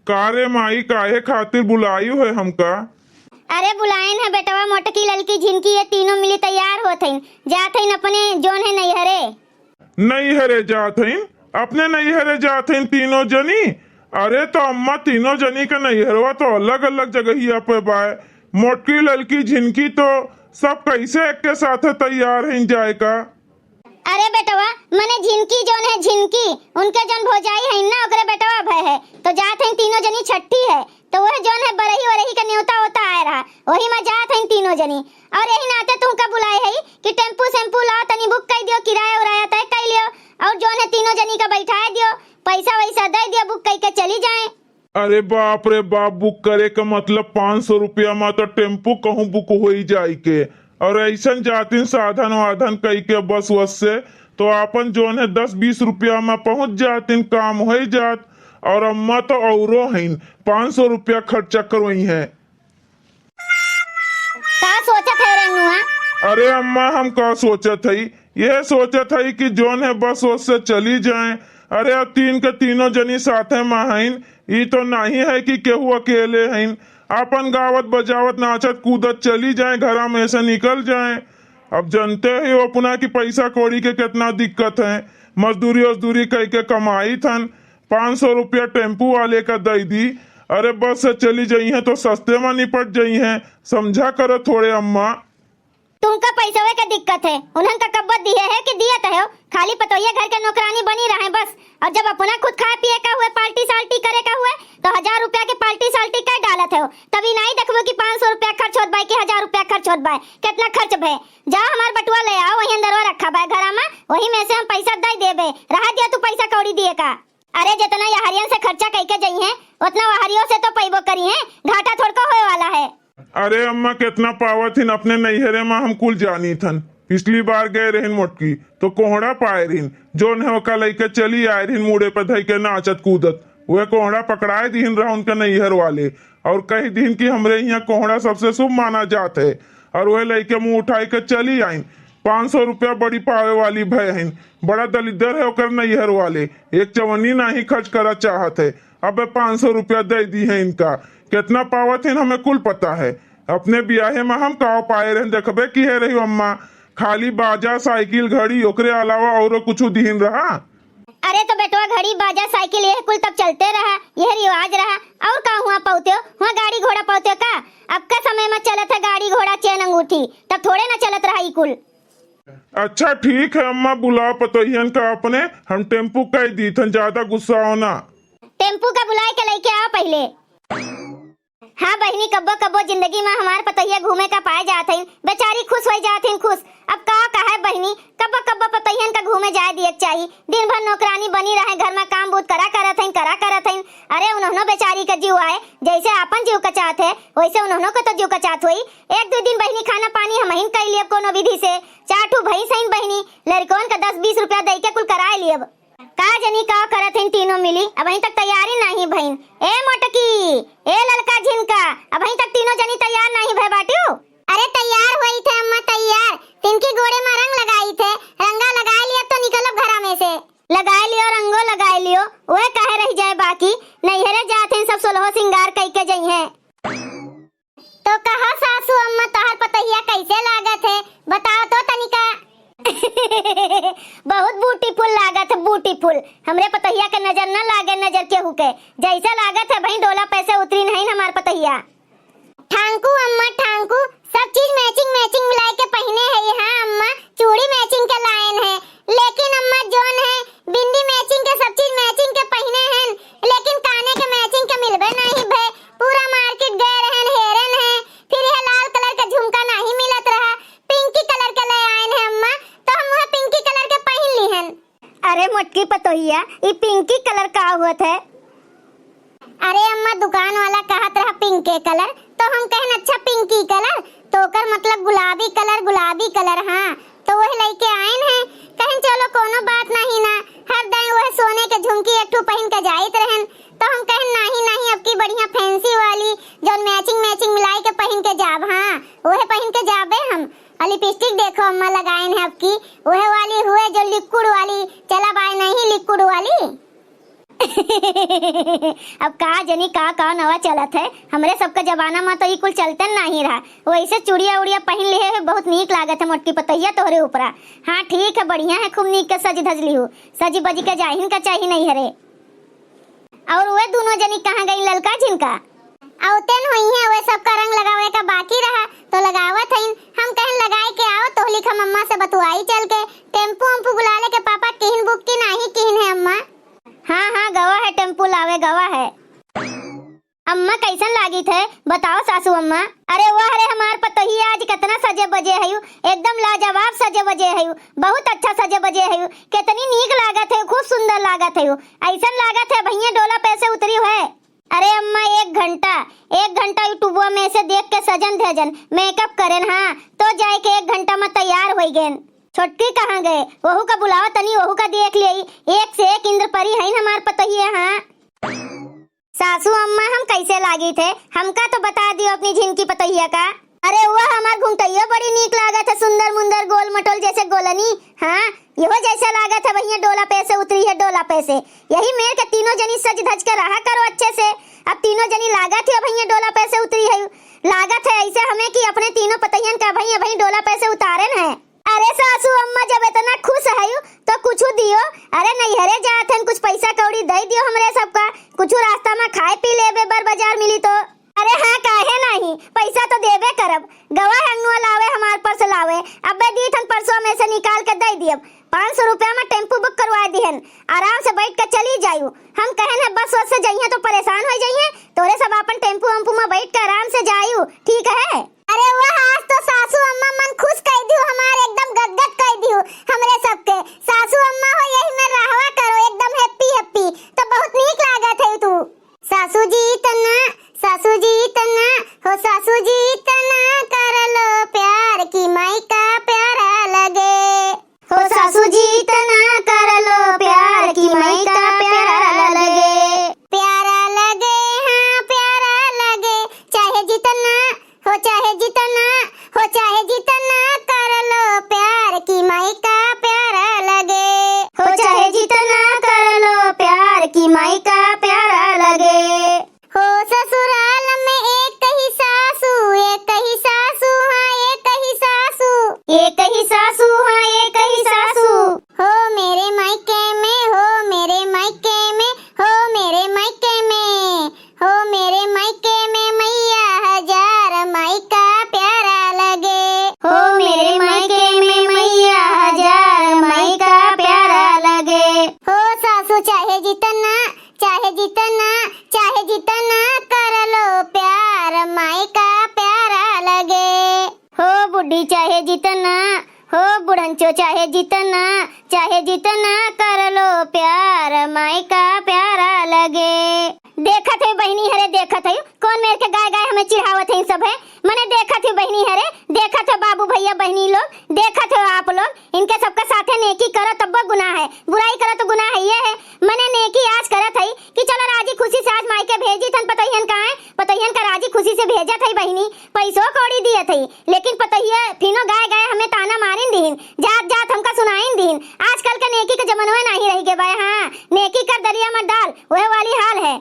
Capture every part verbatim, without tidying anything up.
का रे माई, काहे खातिर बुलायु है हमका? अरे बुलाइन है बेटवा, मोटकी ललकी झिनकी ये तीनों मिली तैयार होत हइन, जात हइन अपने जौन है नैहरे। नैहरे जात हइन? अपने नैहरे जात हइन तीनों जनी? अरे तो अम्मा, तीनों जनी का नैहरवा तो अलग अलग जगहिया पे बाय। मोटकी ललकी झिनकी तो सब कैसे एक के साथे तैयार हइन जाए का? अरे बेटवा, मने झिनकी जौन है झिनकी, उनके जौन भौजाई है ना, ओकरे बेटवा भय है, तो जात है तीनों जनी छठी है, तो वह जौन है बरही वरही का न्योता होता आए रहा, वही में जात है तीनों जनी। और यही नाते तुमका बुलाए है कि टेम्पू सेम्पू लाओ, तनी बुक कर दियो, किराया उराया तय कर लियो, और जौन है तीनों जनी का बैठाए दियो, पैसा वैसा दे दियो, बुक करके चली जाए। अरे बाप रे बाप, बुक करे का मतलब पाँच सौ रुपया मा तो टेम्पू कहूँ बुक होई जाई के। और ऐसन जातिन साधन वाधन कई के बस वस से, तो आपन जौन है दस बीस रुपया मा पहुँच जातिन, काम होई जात। और अम्मा तो औरो हईन, पाँच सौ रुपया खर्चा करवई हैं। का सोचत है रंगुआ? अरे अम्मा, हम का सोचत हई, यह सोचत हई कि जौन है बस वस से चली जाए। अरे अब तीन के तीनों जनी साथे मा हईन, ई तो नहीं है कि केहू अकेले हईन। आपन गावत बजावत नाचत कूदत चली जाए, घरा में से निकल जाए। अब जनते ही हो अपना कि पैसा कौड़ी के कितना दिक्कत है, मजदूरी उजदूरी कई के कमाई थन, पाँच सौ रुपया टेम्पू वाले का दई दी। अरे बस से चली जाई हैं तो सस्ते मा निपट जाई हैं, समझा करो थोड़े अम्मा। तुमका पैसवे के दिक्कत है, उन्हन का कब्बत दिए है कि दियत है हो? खाली पतोहिया घर के नौकरानी बनी रहे बस। और जब अपना खुद खाए पिए का हुए, पार्टी साल्टी करे का हुए, तो हजार रुपया के पार्टी साल्टी कर डालत है हो। तभी नहीं देखबो कि पाँच सौ रुपया खर्च होत बा कि हजार रुपया खर्च होत बा, कितना खर्च भे। जाओ हमार बटुआ ले आओ, वही अंदरवा रखा बा घरा में, वही में से हम पैसा दे देबे। रहा दिया तू पैसा कौड़ी दिए का। अरे जितना यहरियन से खर्चा कई के जई हैं, उतना वहरियों से तो पैबो करी हैं, घाटा थोड़को होए वाला है। अरे अम्मा, कितना पावत हिन अपने नैहरे मा, हम कुल जानी थन। पिछली बार गए रहिन मोटकी, तो कोहड़ा पाए रहिन, जौन है ओका लइके चली आए रहिन, मूड़े पे धई के नाचत कूदत। वह कोहड़ा पकड़ाए दिहिन रहा उनके नैहर वाले, और कह दिहिन कि हमरे यहाँ कोहड़ा सबसे शुभ माना जात है, और वह लइके मुँह उठाई के चली आइन। पाँच सौ रुपया बड़ी पावे वाली भय हइन, बड़ा दलिद्दर है ओकर नैहर वाले, एक चवन्नी नाही खर्च करा चाहत है। अबे पाँच सौ रुपया दे दी है इनका, कितना पावत है हमें कुल पता है। अपने बियाहे में हम काव पाए रहन, देखबे की है रही अम्मा, खाली बाजा, साइकिल, घड़ी, ओकरे अलावा औरो कुछ दिहिन रहा? अरे तो बेटवा, घड़ी, बाजा, साइकिल, यह कुल तब चलते रहा, यह रिवाज रहा। और का हुआ पौत्यो, हुआ गाड़ी घोड़ा पौत्यो का? अब का समय में चलत है गाड़ी घोड़ा, चेन अंगूठी, तब थोड़े ना चलत रहा ई कुल। अच्छा ठीक है अम्मा, बुलाओ पतोहियन का अपने, हम टेम्पू कह दी थन, ज्यादा गुस्सा हो ना। टेम्पू का बुलाए के लेके आओ पहले। हाँ बहिनी, कब्बो कब्बो जिंदगी में हमार पतोहिया घूमे का पाए जात हईन, बेचारी खुश होई जात हईन, खुश। अब का कहे बहिनी, कब्बो कब्बो पतोहियन का घूमे जाए दिए के चाही। दिन भर नौकरानी बनी रहे, घर में काम बूत करा करत हईन, करा करत हईन। अरे उन्होंने बेचारी का जीव आए, जैसे आपन जीव कचात है, वैसे उन्होंने को तो जीव कचात होई। एक दो दिन बहिनी खाना पानी हमहिन कई लियब कोनो विधि से। चार ठू भैंस हईन बहिनी, लड़कवन का दस बीस रुपया दई के कुल कराए लियब। का जनी का करत हईन तीनों मिली, अबहीं तक तैयारी नाही भईन। ए मोटकी, ए ललका झिनका, अबहीं तक तीनों जनी तैयार नाही भय बाटियो। अरे तैयार होई थे अम्मा, तैयार। तिनकी गोड़े में रंग लगाई थे, रंगा लगाए लियब तो निकलब घरा में से। लगाए लियो रंगो लगाए लियो, ओए काहे रह जाए बाकी, नैहरे जात हईन सब सोलहो सिंगार कई के जइहें। तो कहा सासू अम्मा, तोहर पतोहिया कैसे लागत है? बताओ तो तनिका। बहुत ब्यूटीफुल लागत है, ब्यूटीफुल। हमरे पतोहिया के नजर न लागे, नजर केहू के। जैसे लागत है भाई, डोला पैसे उतरी नहीं हमार पतोहिया। ठांकू अम्मा, ठांकू, सब चीज मैचिंग मैचिंग मिलाए के पहिने है। हाँ अम्मा, चूड़ी मैचिंग के लायन है, लेकिन अम्मा जोन है बिंदी मैचिंग के, सब चीज मैचिंग के पहिने हैं, लेकिन काने के मैचिंग के मिलबे नहीं भे। पूरा मार्केट गए रहन, हेरन है, फिर यह लाल कलर का झुमका नहीं मिलत रहा, पिंकी कलर के ले आयन है अम्मा, तो हम वह पिंकी कलर के पहिन लिहन। अरे मोटकी पतोहिया, ई पिंकी कलर का होत है? अरे अम्मा, दुकान वाला कहत रहा पिंके कलर, तो हम कहन अच्छा पिंकी कलर, तो ओकर मतलब गुलाबी कलर, गुलाबी कलर। हाँ, तो वह लइके आयन है, कहन चलो कोनो बात नहीं ना, हर दाएं वह सोने के झुमकी एक ठू पहिन के जाइत रहन, तो हम कहन नहीं नहीं, अब की बढ़िया फैंसी वाली जौन मैचिंग मैचिंग मिलाई के पहिन के जाब। हाँ, वह पहिन के जाबे हम। और लिपस्टिक देखो अम्मा लगायन है अब की, वह वाली हुए जो लिक्विड वाली, चला बाय नहीं लिक्विड वाली। अब का जनी का का नवा चलत है, हमरे सबका जमाना मा तो ई कुल चलते नाहीं रहा। वैसे चूड़िया उड़िया पहिन लिहे है, बहुत नीक लागत है मोटकी पतोहिया तोहरे ऊपरा। हाँ ठीक है, बढ़िया है, खूब नीक के सज धज लिहू, सजी बजी के जाहिन का चाही नैहरे। और वे दुनो जनी कहाँ गईं ललका झिनका? अउते न होइहैं, वे सबका रंग लगावे का बाकी रहा तो लगावत हईन। हम कहन लगाए के आओ, तोहली हम अम्मा से बतुआई चल के। टेम्पू उम्पू बुला ले के पापा किहिन बुक की नाहीं किहिन है अम्मा? हाँ हाँ, गवा है टेम्पू लावे, गवा है। अम्मा कइसन लागित है, बताओ सासू अम्मा। अरे वाह रे हमार पतोहिया, आज केतना सजे बजे हयू, एकदम लाजवाब सजे बजे हयू, बहुत अच्छा सजे बजे हयू, केतनी नीक लागत है, खूब सुंदर लागत है, अइसन लागत है भैया डोला पे से उतरी है। अरे अम्मा, एक घंटा, एक घंटा YouTube में से देख के सजन धजन, makeup करेन, हाँ, तो जाए के एक घंटा में तैयार होइ गेन। छोटकी कहाँ गए? वहू का बुलावा तनी, वहू का देख लेई। एक से एक इंद्र परी हईन हमार पतोहिया, हाँ। सासू अम्मा, हम कैसे लागित है? हमका तो बता दियो अपनी झिनकी पतोहिया का। अरे वाह, हमार घुंघटइयो बड़ी नीक लागत है, सुंदर मुंदर गोल मटोल जैसे गोलनी। हाँ, यहो जैसे लागत है भैया डोला पे से उतरी है, डोला पे से। यही मेर के तीनों जनी सज धज के रहा करो अच्छे से। अब तीनों जनी लागत है भैया डोला पे से उतरी है, लागत है ऐसे हमें कि अपने तीनों पतोहियन का भैया भई डोला पे से उतारेन है। अरे सासू अम्मा, जब इतना खुश हयू तो कुछ दियो। अरे नैहरे जात हन, कुछ पैसा कौड़ी दे दियो हमरे सबका, कुछ रास्ता में खाए पी लेबे, बर बाजार मिली तो। अरे हाँ, काहे नहीं, पैसा तो देबे करब। गवा है अंगनुआ लावे, हमार पर्स लावे, अबे दीत हन पर्सवा में से निकाल के दे दियब। पाँच सौ रुपया में टेम्पू बुक करवा दिहन, आराम से बैठ के चली जायू। हम कहन है बस वस से जइहैं तो परेशान हो जइहैं, तोरे सब अपन टेम्पू वम्पू में बैठ के आराम से जायू, ठीक है? अरे वाह, आज तो सासू अम्मा मन खुश कइ दिहू हमार, एकदम गदगद कइ दिहू हमरे सबके। सासू अम्मा हो, यही में रहवा करो, एकदम happy happy, तो बहुत नीक लागत है तू। सासू जी तना, सासू जी तना, हो सासू जी तना कर लो प्यार की माई का प्यारा लगे। हो सासू जी तना कर लो प्यार की माई का प्यारा लगे। प्यारा लगे, हाँ प्यारा लगे, चाहे जितना, हो चाहे जितना, हो चाहे जितना कर लो प्यार की माई का प्यारा लगे। हो चाहे जितना कर लो प्यार की माई का प्यारा लगे। हो ससुराल में एक ही सासू, एक ही सासू, हाँ एक ही सासू। एक ही सासू, हाँ एक ही सासू। हो मेरे मायके में, हो मेरे मायके में, हो मेरे मायके में, हो मेरे मायके में मैया हजार माई का प्यारा लगे। हो मेरे मायके में मैया हजार माई का प्यारा लगे। हो सासू चाहे जितना, चाहे जितना, चाहे जितना कर लो प्यार, माई का प्यारा लगे। हो बुढ़ी चाहे जितना, हो बुढ़ंचो चाहे जितना, चाहे जितना कर लो प्यार, माई का प्यारा लगे। देखत है बहिनी हरे, देखत है कौन मेर के गाय गाय हमें चिढ़ावत है सब है। मने देखत है बहिनी हरे, देखत है बाबू भैया बहिनी लोग, देखत है आप लोग, इनके सबका साथे नेकी करो तब्बो गुनाह है, बुराई करो तो गुनाह है ये है। मने नेकी आज करत है कि चलो राजी खुशी से आज माई के भेजी थन पतोहियन का है, पतोहियन का राजी खुशी से भेजत है बहिनी, पैसो कौड़ी दियत है, लेकिन पतोहिया फिनो गाय गाय हमें ताना मारिन दिहिन, जात जात हमका सुनाइन दिहिन। आजकल के नेकी के जमनवा नहीं रह गए बा। हाँ, नेकी कर दरिया मत डाल, वह वाली हाल है।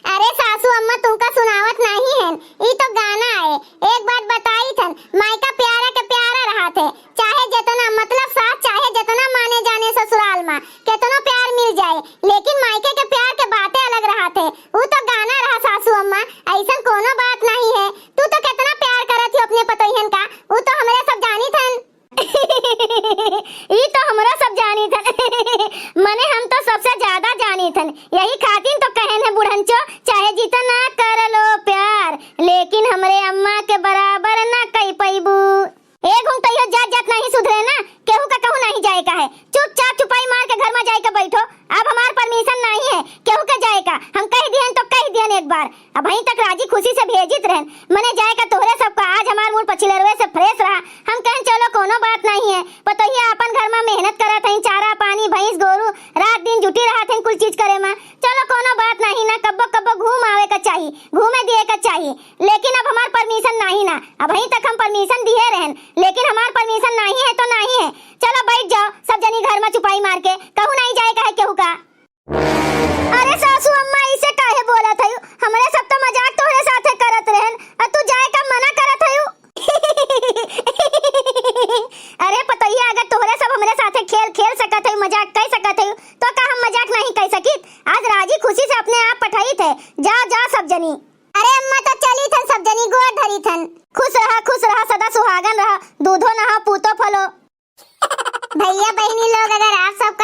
अरे सासू अम्मा तुमका सुनावत नहीं है, ई तो गाना है। एक बात बताई थन, मायका प्यारा के प्यारा रहा थे, चाहे जितना मतलब सास चाहे जितना माने जाने ससुराल में, कितनो प्यार मिल जाए, लेकिन मायके के प्यार के बातें अलग रहा थे। ऊ तो गाना रहा सासू अम्मा, ऐसन कोनो बात नहीं है। तू तो कितना प्यार करत हो अपने पतोहियन का, ऊ तो हमरे सब जानी थन। ई तो हमरो सब जानी थन। मने हम तो सबसे ज्यादा जानी थन, यही खातिर तो कहन है बुढ़ंचो, चाहे जितना कर लो प्यार, लेकिन हमरे अम्मा के बराबर ना कई पैबू। ए घुंघटइयो, जात जात नहीं सुधरे ना, केहू का कहूँ नहीं जाए का है, चुपचाप चुपाई मार के घर में जाए के बैठो। अब हमार परमिशन नहीं है केहू के जाए का, हम कह दिहन तो कह दिहन एक बार। अबहीं तक राजी खुशी से भेजित रहन, मने जाए का तोहरे सबका। आज हमार मूड पछिलरवे से फ्रेश रहा, हम कहन चलो कोनो बात नहीं है, पतोहिया अपन घर में मेहनत करत हईं, चारा पानी, भैंस गोरू, रात दिन जुटी रहत हईं कुल चीज करे में। चलो कोनो बात नहीं ना, कब्बो कब्बो घूम आवे का चाही, घूमे दिए का चाही, लेकिन अब हमार परमिशन नहीं ना। अबहीं तक हम परमिशन दिए रहन, लेकिन हमार परमिशन नहीं है तो नहीं है। चलो बैठ जाओ सब जनी घर में चुपाई मार के, कहूँ नहीं जाए का है केहू का। अरे अम्मा, तो चली थन, सब जनी गोड़ धरी थन। खुश रहा, खुश रहा, सदा सुहागन रहा, दूधो नहा, पूतो फलो। भैया बहिनी लोग, अगर आप सब